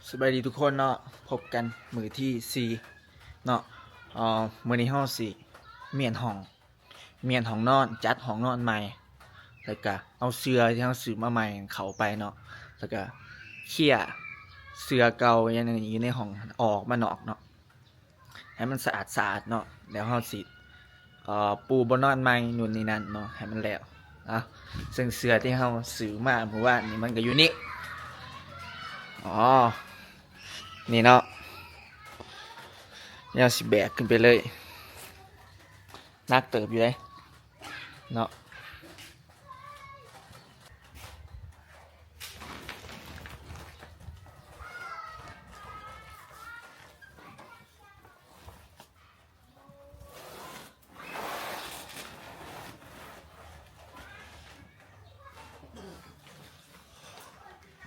ສະບາຍດີທຸກຄົນເນາະ, ພົບກັນມື້ທີສີ່ເນາະ. ເອີ ມື້ນີ້ເຮົາຊິມ້ຽນຫ້ອງ, ມ້ຽນຫ້ອງນອນ, ຈັດຫ້ອງນອນໃໝ່ ແລ້ວກະເອົາເສື່ອທີ່ເຮົາຊື້ມາໃໝ່ເຂົ້າໄປເນາະ, ແລ້ວກະເຄຍເສື່ອເກົ່າຢ່າງໜຶ່ງຢູ່ໃນຫ້ອງອອກມານອກເນາະ. ໃຫ້ມັນສະອາດສະອາດເນາະ, ແລ້ວເຮົາຊິ ເອີ ປູບ່ອນນອນໃໝ່ ນູ່ນນີ້ນັ້ນເນາະ ໃຫ້ມັນແລ້ວ. ເອົາ ເຊິ່ງເສື່ອທີ່ເຮົາຊື້ມາມື້ວານນີ້ ມັນກໍຢູ່ນີ້. ອໍ ນີ້ເນາະ, ແນວຊິແບກຂຶ້ນໄປເລີຍ, ໜັກເຕີບຢູ່ເດ້ເນາະ.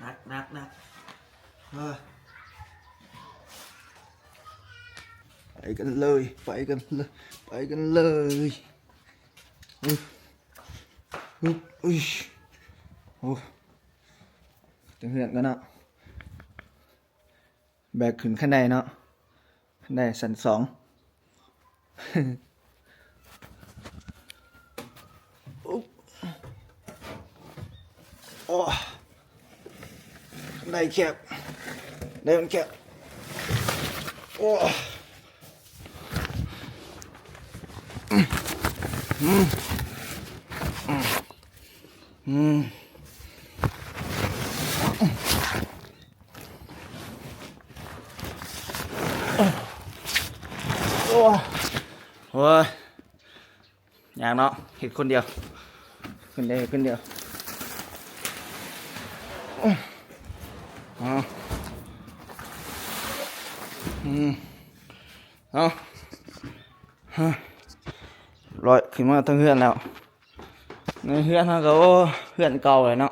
ໜັກ ໜັກ ໜັກ ເອີ ໄປກັນເລີຍ ໄປກັນເລີຍ ໄປກັນເລີຍ. ອຶບ ອຶບ ອຸ້ຍ ໂອ້ ເຖິງເຮືອນແລ້ວເນາະ. ແບກຂຶ້ນຂັ້ນໄດເນາະ, ຂັ້ນໄດຊັ້ນສອງ. ໂອ້ ໄດແຄບ ໄດມັນແຄບ. ໂອ້ ອືມ ອືມ ອືມ. ໂອ້ ໂອ້ຍ ຍາກເນາະ ເຮັດຄົນດຽວ ເຮັດຄົນດຽວ ເຮັດຄົນດຽວ. ເອົາ ອືມ ເອົາ ຮຽບຮ້ອຍ ຂຶ້ນມາເຖິງເຮືອນແລ້ວ. ໃນເຮືອນເຮົາກໍ ໂອ້ ເຮືອນເກົ່າແຫຼະເນາະ,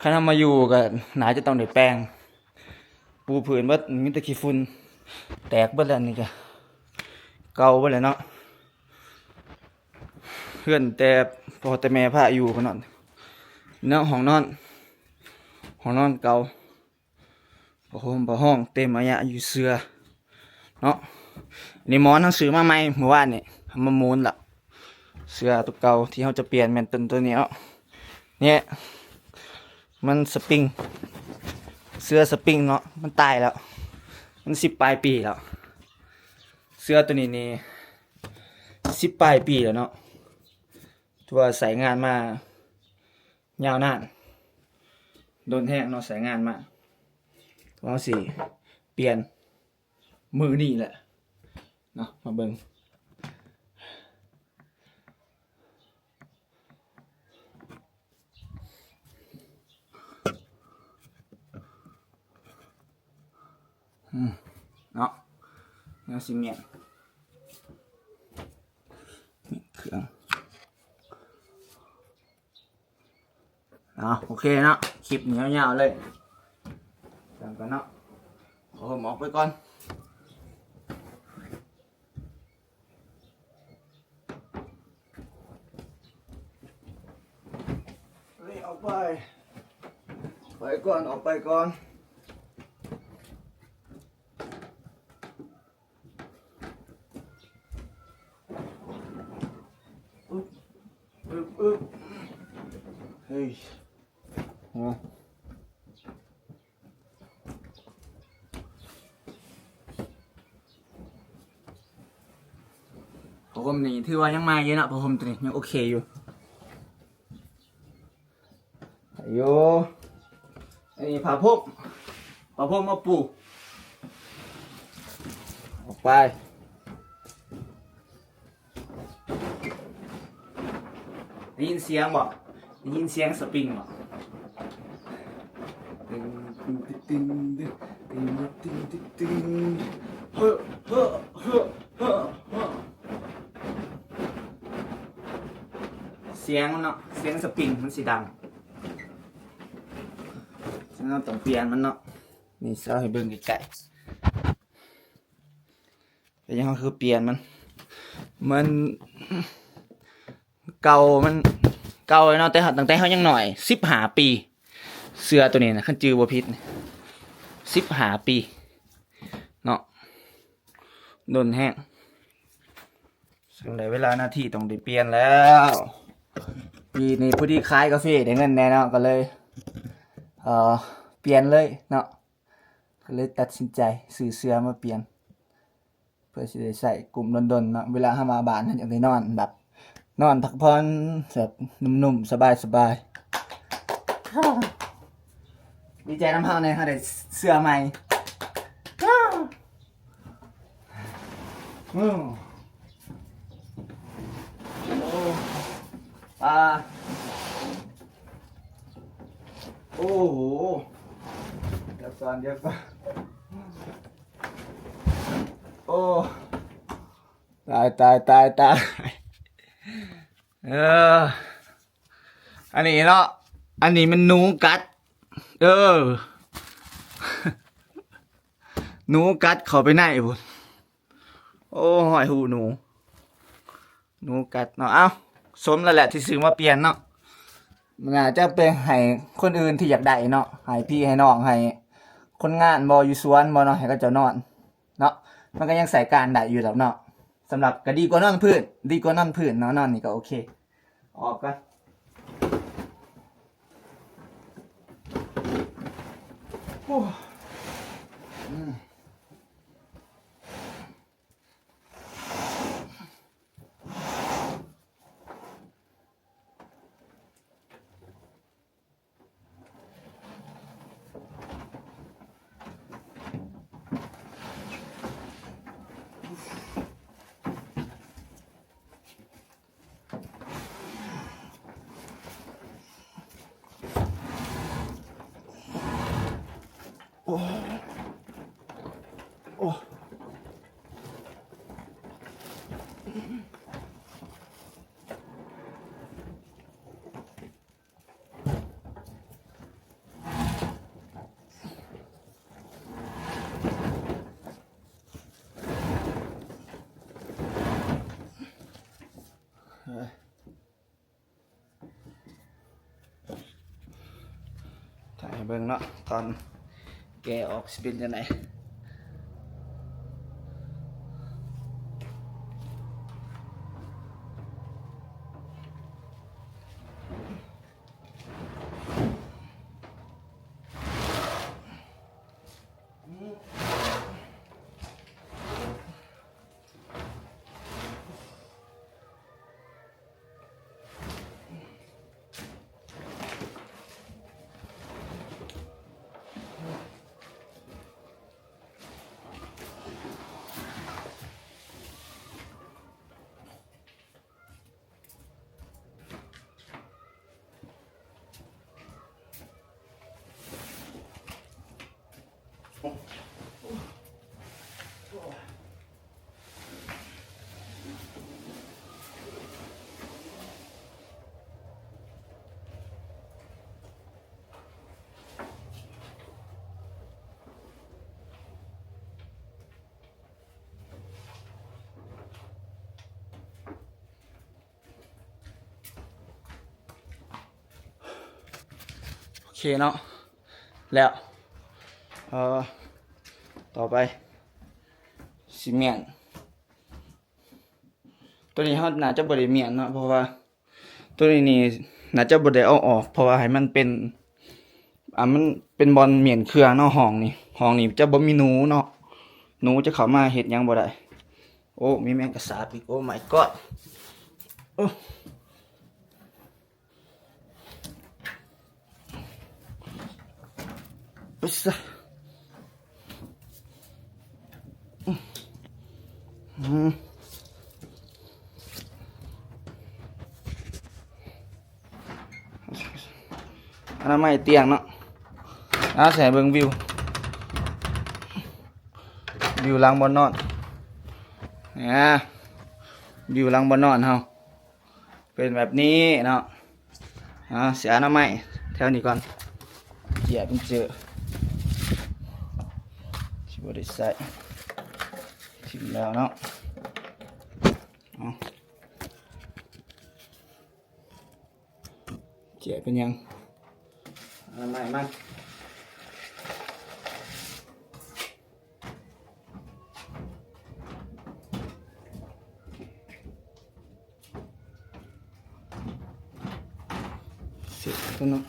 ຄັນເຮົາມາຢູ່ກໍໜ້າຈະຕ້ອງໄດ້ແປງ ປູພື້ນເບິດ ມີແຕ່ຂີ້ຝຸ່ນ ແຕກເບິດແລ້ວ. ນີ້ກໍເກົ່າເບິດແລ້ວເນາະ, ເຮືອນແຕ່ພໍ່ແຕ່ແມ່ພາຢູ່ພຸ້ນເນາະ. ເນາະ ຫ້ອງນອນ ຫ້ອງນອນເກົ່າ. ຜ້າຫົ່ມຜ້າຫ້ອງເຕັມອາຍະຢູ່, ເສື່ອເນາະ. ນີ້ໝອນເຮົາຊື້ມາໃໝ່ມື້ວານນີ້ ເອົາມາໝູນລະ. ເສື່ອຕົວເກົ່າທີ່ເຮົາຈະປ່ຽນແມ່ນຕົວ ຕົວນີ້ເນາະ. ນີ້ມັນສະປຣິງ ເສື່ອສະປຣິງເນາະ, ມັນຕາຍແລ້ວ ມັນສິບປາຍປີແລ້ວ. ເສື່ອຕົວນີ້ນີ້ສິບປາຍປີແລ້ວເນາະ, ຖືວ່າໃຊ້ງານມາ ຍາວນານ ດົນແຮງເນາະ ໃຊ້ງານມາ. ເຮົາຊິປ່ຽນມື້ນີ້ແຫຼະເນາະ, ມາເບິ່ງ. ອືມ ເນາະ ແນວຊິມ້ຽນ ເຄື່ອງ. ເອົາ ໂອເຄເນາະ, ຄລິບນີ້ຍາວໆເລີຍ ຈັ່ງກັນເນາະ. ໂອ້ ອອກໄປກ່ອນ ເຮີ້ຍ ອອກໄປ ໄປກ່ອນ ອອກໄປກ່ອນ. ອຶບ ອຶບ ອຶບ ເຮີ້ຍ ໂອ້ ຜ້າຫົ່ມນີ້ຖືວ່າຍັງໃໝ່ຢູ່ເນາະ, ຜ້າຫົ່ມຕົວນີ້ຍັງໂອເຄຢູ່. ຢູ່ ອັນນີ້ຜ້າພົ່ມ ຜ້າພົ່ມມາປູ ອອກໄປ. ໄດ້ຍິນສຽງບໍ່? ໄດ້ຍິນສຽງສະປຣິງບໍ່? ຕຶງ ຕຶງ ຕຶງ ຕຶງ ຕຶງ ຕຶງ ຕຶງ ເຮີ້ ເຮີ້ ເຮີ້ ເຮີ້ ເຮີ້. ສຽງມັນເນາະ ສຽງສະປຣິງມັນຊິດັງ. ສະນັ້ນເຮົາຕ້ອງປ່ຽນມັນເນາະ. ນີ້ ເອົາໃຫ້ເບິ່ງໃກ້ໆ ເປັນຫຍັງເຮົາຄືປ່ຽນມັນ? ມັນເກົ່າ ມັນເກົ່າເນາະ, ແຕ່ເຮົາ ຕັ້ງແຕ່ເຮົາຍັງນ້ອຍ ສິບຫ້າປີ ເສື້ອໂຕນີ້ນະ ຄັນຈື່ບໍ່ຜິດ. ສິບຫ້າປີເນາະ ດົນແຮງ. ເຊິ່ງໄດ້ເວລາໜ້າທີ່ຕ້ອງໄດ້ປ່ຽນແລ້ວ. ປີນີ້ພໍດີຂາຍກາເຟໄດ້ເງິນແດ່ເນາະ ກໍເລີຍ ເອີ ປ່ຽນເລີຍເນາະ. ກໍເລີຍຕັດສິນໃຈຊື້ເສື້ອມາປ່ຽນ ເພື່ອຊິໄດ້ໃສ່ກຸ້ມດົນໆເນາະ. ເວລາເຮົາມາບ້ານ ເຮົາຢາກໄດ້ນອນແບບ ນອນພັກຜ່ອນແບບນຸ້ມໆ ສະບາຍໆ. ດີໃຈນຳເຮົາແດ່ ເຮົາໄດ້ເສື້ອໃໝ່. ອືມ ໂອ້ ອ່າ ໂອ້ໂຫ ດຽວກ່ອນ ດຽວກ່ອນ ໂອ້ ຕາຍ ຕາຍ ຕາຍ ຕາຍ. ເອີ ອັນນີ້ເນາະ ອັນນີ້ມັນໜູກັດ ເອີ ໜູກັດເຂົ້າໄປໃນພຸ້ນ. ໂອ້ ຮອຍຫູໜູ ໜູກັດເນາະ. ເອົ້າ ສົມແລ້ວແຫຼະທີ່ຊື້ມາປ່ຽນເນາະ. ມັນໜ້າຈະໄປໃຫ້ຄົນອື່ນທີ່ຢາກໄດ້ເນາະ ໃຫ້ພີ່ໃຫ້ນ້ອງ ໃຫ້ຄົນງານບໍ່ ຢູ່ສວນບໍ່ເນາະ ໃຫ້ເຂົາເຈົ້ານອນເນາະ. ມັນກໍຍັງໃຊ້ການໄດ້ຢູ່ດອກເນາະ. ສຳລັບ ກໍດີກວ່ານອນພື້ນ ດີກວ່ານອນພື້ນເນາະ. ນອນນີ້ກໍໂອເຄ. ອອກກ່ອນ. ໂອ້ ອືມ. ໂອ້ ໂອ້. ຖ່າຍໃຫ້ເບິ່ງເນາະ ຕອນແກະອອກຊິເປັນຈັ່ງໃດ. ໂອເຄເນາະ ແລ້ວ ເອີ ຕໍ່ໄປຊິມ້ຽນ ໂຕນີ້ເຮົາໜ້າຈະບໍ່ໄດ້ມ້ຽນເນາະ ເພາະວ່າ ໂຕນີ້ນີ້ໜ້າຈະບໍ່ໄດ້ເອົາອອກ ເພາະວ່າໃຫ້ມັນເປັນ ອ່າ ມັນເປັນບ່ອນມ້ຽນເຄື່ອງເນາະ. ຫ້ອງນີ້ ຫ້ອງນີ້ຈະບໍ່ມີໜູເນາະ ໜູຈະເຂົ້າມາເຮັດຫຍັງບໍ່ໄດ້. ໂອ້ ມີແມງກະສາບອີກ Oh my god. ໂອ້ ໄປຊະ ອືມ ອະນາໄມຕຽງເນາະ. ອາ ໃຫ້ເບິ່ງວິວ ວິວຫຼັງບ່ອນນອນ ອາ ວິວຫຼັງບ່ອນນອນເຮົາ ເປັນແບບນີ້ເນາະ. ເອົາ ເສຍອະນາໄມແຖວນີ້ກ່ອນ ເຈຍເປັນເຈີ ຊິບໍ່ໄດ້ໃຊ້ ຖິ້ມແລ້ວເນາະ. ເອົາ ເຈຍເປັນຫຍັງ ອະນາໄມມັນ ເສດກ່ອນເນາະ.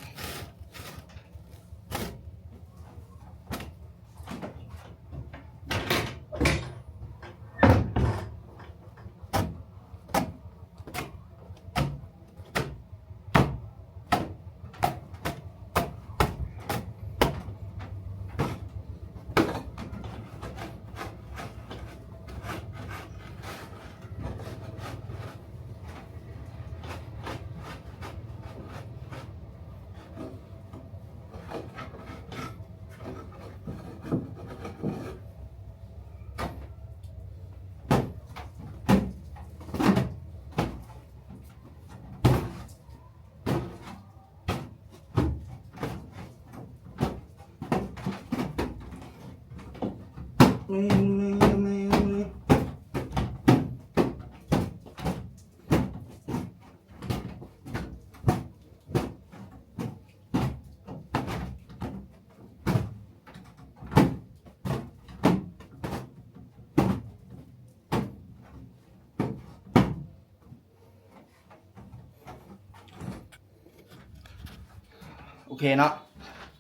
ໂອເຄເນາະ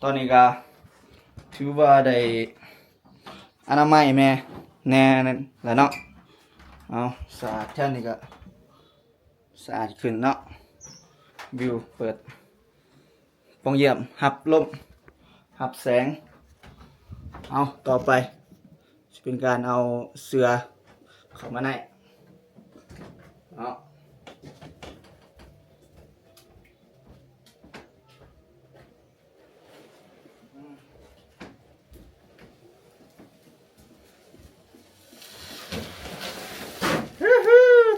ຕອນນີ້ກະຖືວ່າໄດ້ອະນາໄມແມ່ແນ່ແລ້ວເນາະ. ເອົາ ສະອາດແຖວນີ້ກະສະອາດຂຶ້ນເນາະ. ວິວເປີດ ປ່ອງຢ້ຽມ ຮັບລົມ ຮັບແສງ. ເອົາ ຕໍ່ໄປຊິເປັນການເອົາເສື່ອເຂົ້າມາໃນເນາະ.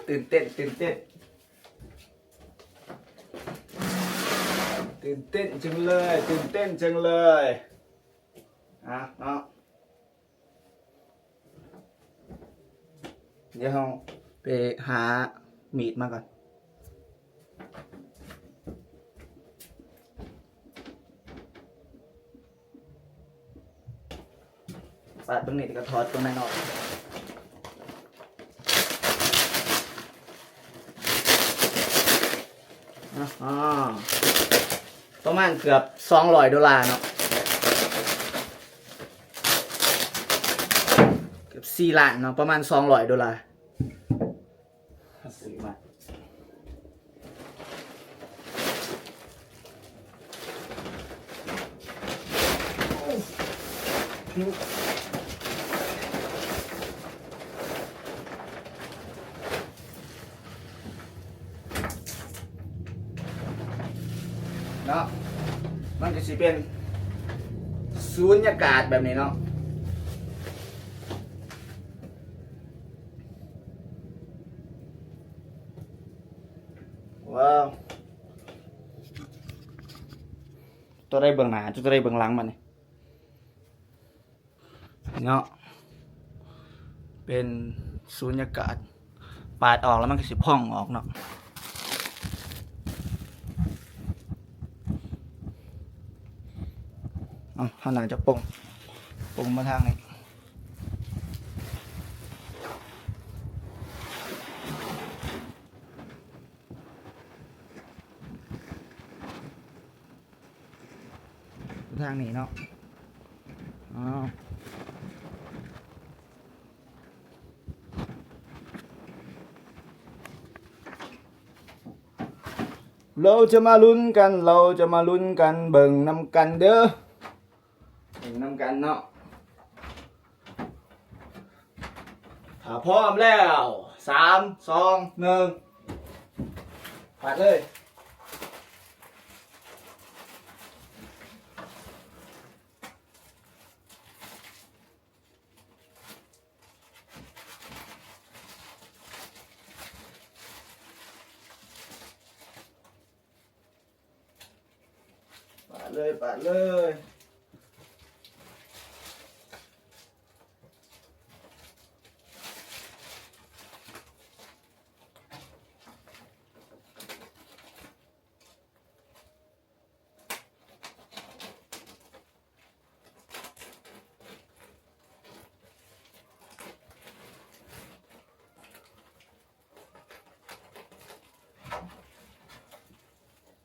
ຕື່ນເຕັ້ນ ຕື່ນເຕັ້ນ. ຕື່ນເຕັ້ນຈັງເລີຍ ຕື່ນເຕັ້ນຈັງເລີຍ. ອ່ະເນາະ ດຽວເຮົາໄປຫາມີດມາກ່ອນ. ປາດເບິ່ງນີ້ ແລ້ວກໍຖອດເບິ່ງໃນນອກ. ອາ ປະມານເກືອບສອງຮ້ອຍໂດລາເນາະ ເກືອບສີ່ລ້ານເນາະ ປະມານສອງຮ້ອຍໂດລາ. ເຮົາຊື້ມາ ເນາະ ມັນກໍຊິເປັນສູນຍາກາດແບບນີ້ເນາະ. ວ້າວ ຕົວໃດເບື້ອງໜ້າ ຕົວໃດເບື້ອງຫຼັງມັນນີ້ເນາະ ເປັນສູນຍາກາດ ປາດອອກແລ້ວມັນກໍຊິພອງອອກເນາະ. ເອົາ ເຮົາໜ້າຈະປົງ ປົງມາທາງນີ້. ທາງນີ້ເນາະ ອ້າວ ເຮົາຈະມາລຸ້ນກັນ ເຮົາຈະມາລຸ້ນກັນ ເບິ່ງນຳກັນເດີ້. ເບິ່ງນຳກັນເນາະ ຖ້າພ້ອມແລ້ວ ສາມ ສອງ ໜຶ່ງ ປາດເລີຍ. ປາດເລີຍ ປາດເລີຍ.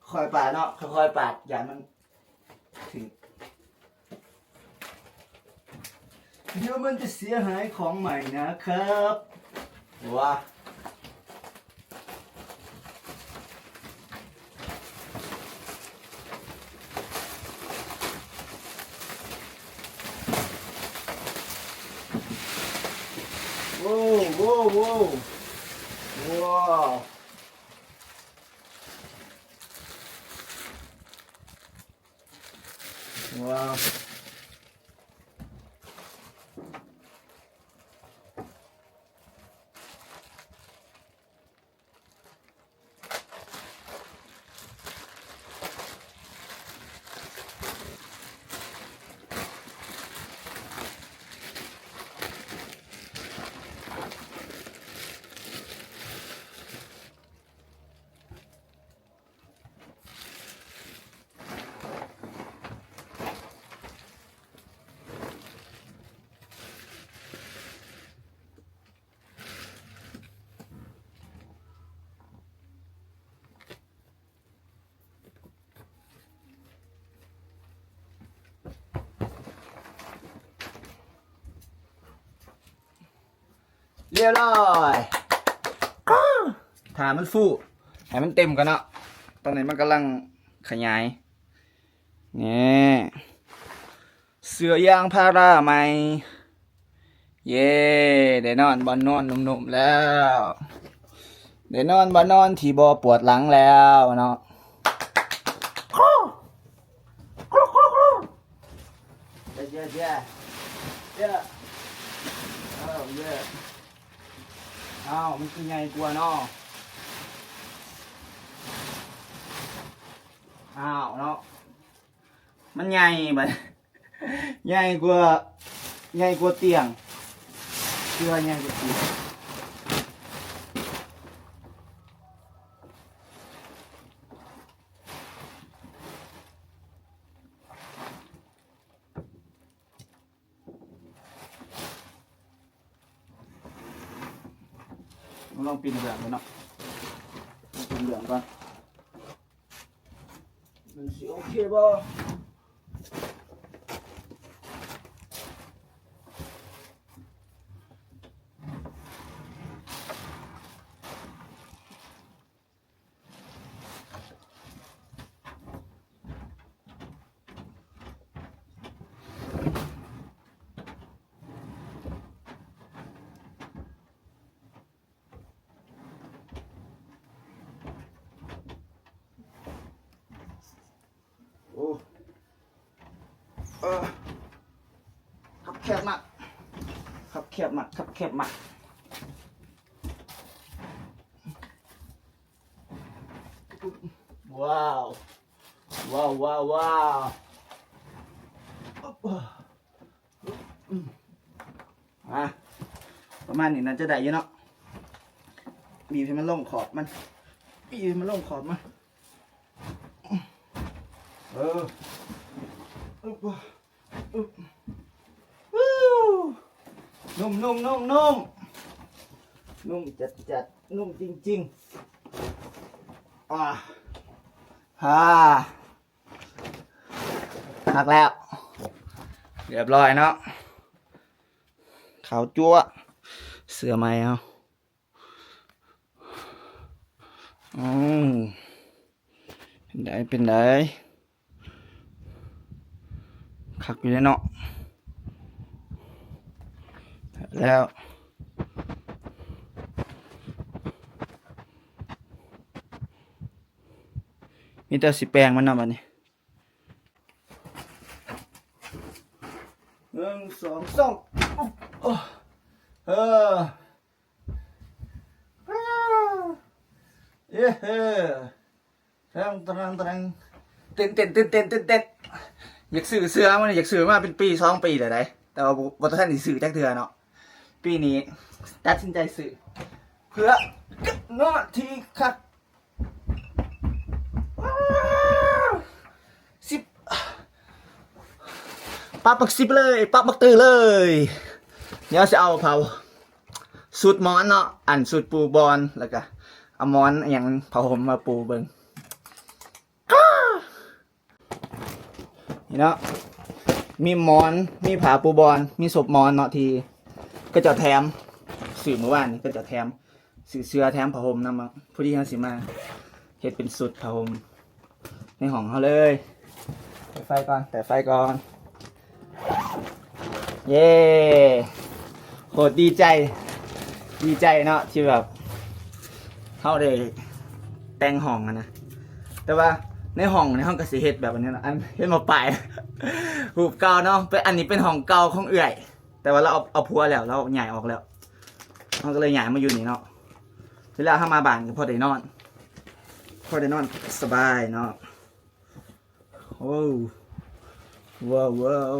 ໂຄ ຄ່ອຍປາດເນາະ ຄ່ອຍໆປາດ ຢ້ານມັນຖືກ ດຽວມັນຈະເສຍຫາຍຂອງໃໝ່ນະຄັບ ວ້າ ໂອ້ ໂອ້ ໂອ້ ວ້າວ ວ້າວ. ຮຽບຮ້ອຍ ຖ້າມັນຟູ ໃຫ້ມັນເຕັມກ່ອນເນາະ ຕອນນີ້ມັນກຳລັງຂະຫຍາຍ ນີ້ ເສື່ອຢາງພາລາໃໝ່ ເຢ້ ໄດ້ນອນບ່ອນນອນນຸ່ມໆແລ້ວ ໄດ້ນອນບ່ອນນອນທີ່ບໍ່ປວດຫຼັງແລ້ວເນາະ ເຢ້ ເຢ້ ເຢ້ ເອົ້າ ເຢ້ ອ້າວ ມັນຄືໃຫຍ່ກວ່າເນາະ ອ້າວ ເນາະ ມັນໃຫຍ່ ບັດ ໃຫຍ່ກວ່າ ໃຫຍ່ກວ່າຕຽງ ຄືວ່າໃຫຍ່ກວ່າຕຽງ ລອງປິ່ນເບື້ອງກ່ອນເນາະ ປິ່ນເບື້ອງກ່ອນ ມັນຊິໂອເຄບໍ່? ໂອ້ ເອີ ຄັບແຄບມາກ ຄັບແຄບມາກ ຄັບແຄບມາກ ວ້າວ ວ້າວ ວ້າວ ວ້າວ ອາ ປະມານນີ້ໜ້າຈະໄດ້ຢູ່ເນາະ ບີບໃຫ້ມັນລົງຂອບມັນ ບີບໃຫ້ມັນລົງຂອບມັນ ເອີ ອຶບ ອຶບ ວູ້ ນຸ່ມໆໆໆ ນຸ່ມຈັດໆ ນຸ່ມຈິງໆ ອາ ອາ ຄັກແລ້ວ ຮຽບຮ້ອຍເນາະ ຂາວຈັ້ວ ເສື້ອໃໝ່ເຮົາ ອືມ ເປັນໃດ ເປັນໃດ ຄັກຢູ່ເດເນາະ ແລ້ວ ມີແຕ່ຊິແປງມັນເນາະບັດນີ້ ໜຶ່ງ ສອງ ສາມ ໂອ້ ເອີ ເອີ ເອີ ເອີ ແທງ ແທງ ແທງ ຕື່ນເຕັ້ນ ຕື່ນເຕັ້ນ ຕື່ນເຕັ້ນ ຢາກຊື້ເສື້ອ ມັນຢາກຊື້ມາເປັນປີສອງປີແລ້ວໃດ ແຕ່ວ່າບໍ່ ບໍ່ທັນໄດ້ຊື້ຈັກເທື່ອເນາະ ປີນີ້ຕັດສິນໃຈຊື້ ເພື່ອເກັບເນາະທີ່ຄັກ ສິບ ປັບບັກສິບເລີຍ ປັບບັກຕື້ເລີຍ ດຽວຊິເອົາຜ້າຊຸດໝອນເນາະ ອັນຊຸດປູໝອນ ແລ້ວກະເອົາໝອນອີ່ຫຍັງຜ້າຫົ່ມມາປູເບິ່ງ ນີ້ເນາະ ມີໝອນ ມີຜ້າປູໝອນ ມີສົບໝອນເນາະ ທີ່ເຂົາເຈົ້າແຖມ ຊື້ມື້ວານນີ້ເຂົາເຈົ້າແຖມ ຊື້ເສື້ອແຖມຜ້າຫົ່ມນຳເນາະ. ພໍດີເຮົາຊິມາເຮັດເປັນຊຸດຜ້າຫົ່ມໃນຫ້ອງເຮົາເລີຍ. ເປີດໄຟກ່ອນ ເປີດໄຟກ່ອນ. ເຢ້ ໂຄດດີໃຈ ດີໃຈເນາະ ທີ່ແບບເຮົາໄດ້ແຕ່ງຫ້ອງຫັ້ນນະ. ແຕ່ວ່າໃນຫ້ອງນີ້ເຮົາກໍຊິເຮັດແບບອັນນີ້ນະ ອັນເຮັດໝາກປາຍ ຮູບເກົ່າເນາະ. ເປັນ ອັນນີ້ເປັນຫ້ອງເກົ່າຂອງເອື້ອຍ ແຕ່ວ່າລາວເອົາ ເອົາຜົວແລ້ວ ລາວຍ້າຍອອກແລ້ວ ເຮົາກໍເລີຍຍ້າຍມາຢູ່ນີ້ເນາະ. ເວລາເຮົາມາບ້ານກໍພໍໄດ້ນອນ ພໍໄດ້ນອນສະບາຍເນາະ. ໂອ້ ວ້າວ ວ້າວ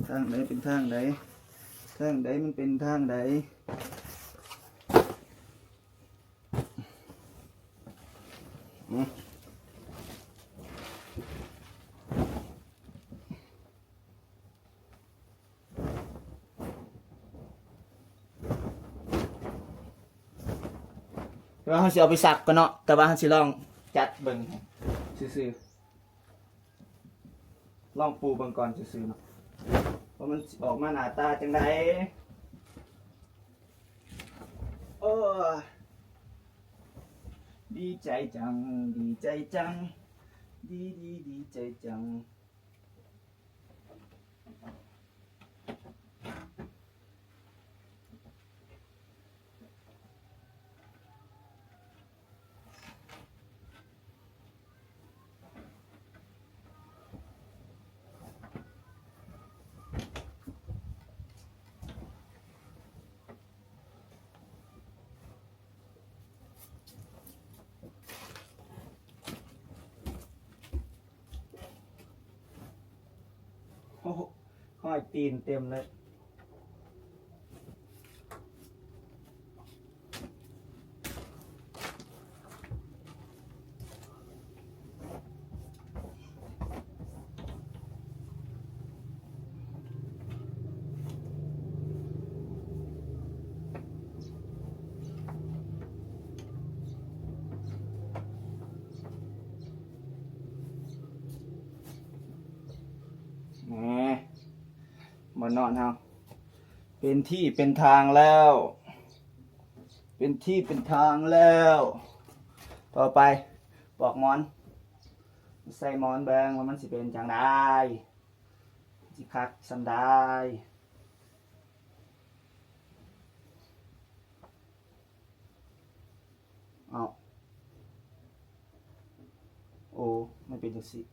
ທາງໃດເປັນທາງໃດ ທາງໃດມັນເປັນທາງໃດ? ອືມ ແຕ່ວ່າເຮົາຊິເອົາໄປຊັກກ່ອນເນາະ ແຕ່ວ່າເຮົາຊິລອງຈັດເບິ່ງຊື່ໆ ລອງປູເບິ່ງກ່ອນຊື່ໆເນາະ ວ່າມັນຊິອອກມາໜ້າຕາຈັ່ງໃດ. ໂອ້ ດີໃຈຈັງ ດີໃຈຈັງ ດີ ດີ ດີໃຈຈັງ. ໂອ້ໂຫ ຮອຍຕີນເຕັມເລີຍ. ແໝ ບ່ອນນອນເຮົາ ເປັນທີ່ເປັນທາງແລ້ວ ເປັນທີ່ເປັນທາງແລ້ວ. ຕໍ່ໄປປອກໝອນ ໃສ່ໝອນເບິ່ງວ່າມັນຊິເປັນຈັ່ງໃດ ຊິຄັກສ່ຳໃດ. ອ້າວ ໂອ້ ມັນເປັນຈັ່ງຊີ້.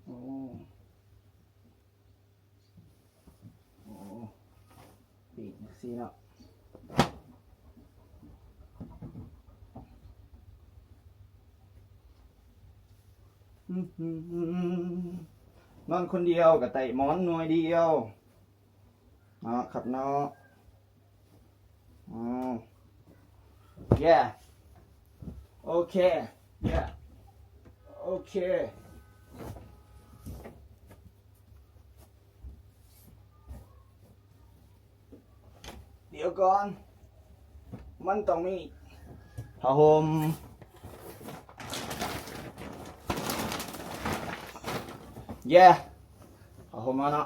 ໂອ້ ໂອ້ ປີກຈັ່ງຊີ້ເນາະ. ນອນຄົນດຽວກໍໄຕ້ໝອນໜ່ວຍດຽວເນາະຄັບເນາະ. ອືມ yeah ໂອເຄ yeah ໂອເຄ. ດຽວກ່ອນ ມັນຕ້ອງມີຜ້າຫົ່ມ yeah ຜ້າຫົ່ມມາເນາະ.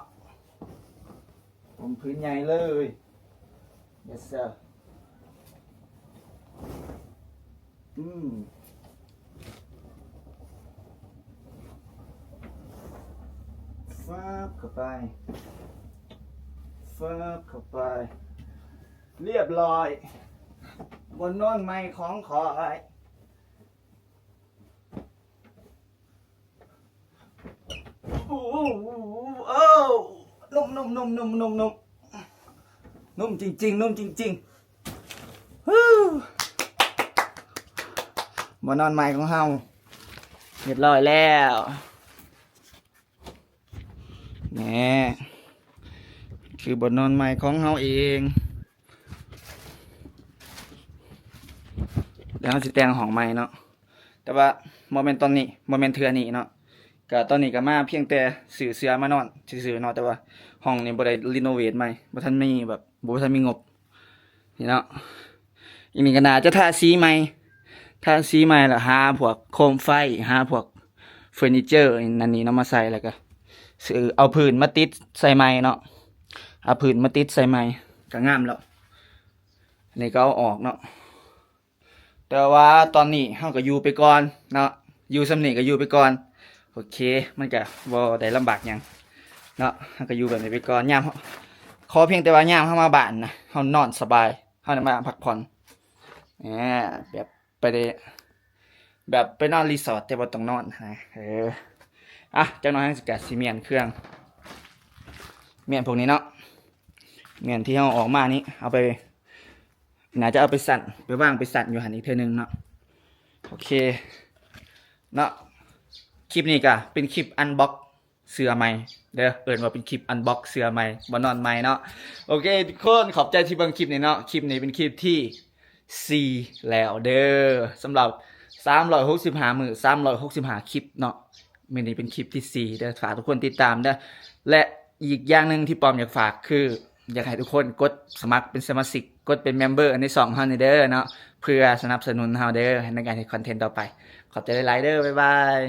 ຫົ່ມຜືນໃຫຍ່ເລີຍ yes sir. ອືມ ຟາບເຂົ້າໄປ ຟາບເຂົ້າໄປ ລຽບຮ້ອຍ ບ່ອນນອນໃໝ່ຂອງຂ້ອຍ. ໂອ້ ໂອ້ ໂອ້ ນຸ້ມໆໆໆໆ ນຸ້ມ ນຸ້ມຈິງໆ ນຸ້ມຈິງໆ ບ່ອນນອນໃໝ່ຂອງເຮົາ ຮຽບຮ້ອຍແລ້ວ ແນ່ ຄືບ່ອນນອນໃໝ່ຂອງເຮົາເອງ ແລ້ວເຮົາຊິແຕ່ງຫ້ອງໃໝ່ເນາະ ແຕ່ວ່າບໍ່ແມ່ນຕອນນີ້ ບໍ່ແມ່ນເທື່ອນີ້ເນາະ ກະຕອນນີ້ກະມາພຽງແຕ່ຊື້ເສື່ອມານອນຊື່ໆເນາະ ແຕ່ວ່າຫ້ອງນີ້ບໍ່ໄດ້ຣີໂນເວດໃໝ່ ບໍ່ທັນມີແບບ ບໍ່ທັນມີງົບ ນີ້ເນາະ ອີກນີ້ກໍໜ້າຈະທາສີໃໝ່ ທາສີໃໝ່ ແລ້ວຫາພວກໂຄມໄຟ ຫາພວກເຟີນິເຈີນັ້ນນີ້ເນາະ ມາໃສ່ ແລ້ວກໍຊື້ ເອົາພື້ນມາຕິດໃສ່ໃໝ່ເນາະ ເອົາພື້ນມາຕິດໃສ່ໃໝ່ ກໍງາມແລ້ວ ອັນນີ້ກໍເອົາອອກເນາະ ແຕ່ວ່າຕອນນີ້ເຮົາກໍຢູ່ໄປກ່ອນເນາະ ຢູ່ສ່ຳນີ້ກໍຢູ່ໄປກ່ອນ ໂອເຄ ມັນກໍບໍ່ໄດ້ລຳບາກຫຍັງເນາະ ເຮົາກໍຢູ່ແບບນີ້ໄປກ່ອນ ຍາມ ຂໍພຽງແຕ່ວ່າຍາມເຮົາມາບ້ານນະ ເຮົານອນສະບາຍ ເຮົາໄດ້ມາພັກຜ່ອນ ແບບໄປໄດ້ ແບບໄປນອນຣີສອດແຕ່ບໍ່ຕ້ອງນອນນະ ເອີ ອ່ະ ຈັກໜ່ອຍເຮົາກໍຊິມ້ຽນເຄື່ອງ ມ້ຽນພວກນີ້ເນາະ ມ້ຽນທີ່ເຮົາອອກມານີ້ ເອົາໄປ ໜ້າຈະເອົາໄປຊັ້ນ ໄປວາງໄປຊັ້ນຢູ່ຫັ້ນອີກເທື່ອໜຶ່ງເນາະ ໂອເຄເນາະ ຄລິບນີ້ກໍເປັນຄລິບອັນບັອກເສື້ອໃໝ່ເດີ ເອີ້ນວ່າເປັນຄລິບອັນບັອກເສື້ອໃໝ່ ບ່ອນນອນໃໝ່ເນາະ ໂອເຄ ທຸກຄົນ ຂອບໃຈທີ່ເບິ່ງຄລິບນີ້ເນາະ ຄລິບນີ້ເປັນຄລິບທີສີ່ແລ້ວເດີ ສຳລັບສາມຮ້ອຍຫົກສິບຫ້າມື້ ສາມຮ້ອຍຫົກສິບຫ້າຄລິບເນາະ ມື້ນີ້ເປັນຄລິບທີສີ່ເດີ ຝາກທຸກຄົນຕິດຕາມເດີ ແລະ ອີກຢ່າງໜຶ່ງທີ່ປ້ອມຢາກຝາກຄື ຢາກໃຫ້ທຸກຄົນກົດສະໝັກເປັນສະມາຊິກ ກົດເປັນເມັມເບີໃນຊ່ອງເຮົານີ້ເດີເນາະ ເພື່ອສະໜັບສະໜູນເຮົາເດີ ໃນການເຮັດຄອນເທັນຕໍ່ໄປ ຂອບໃຈຫຼາຍໆເດີ ບາຍບາຍ.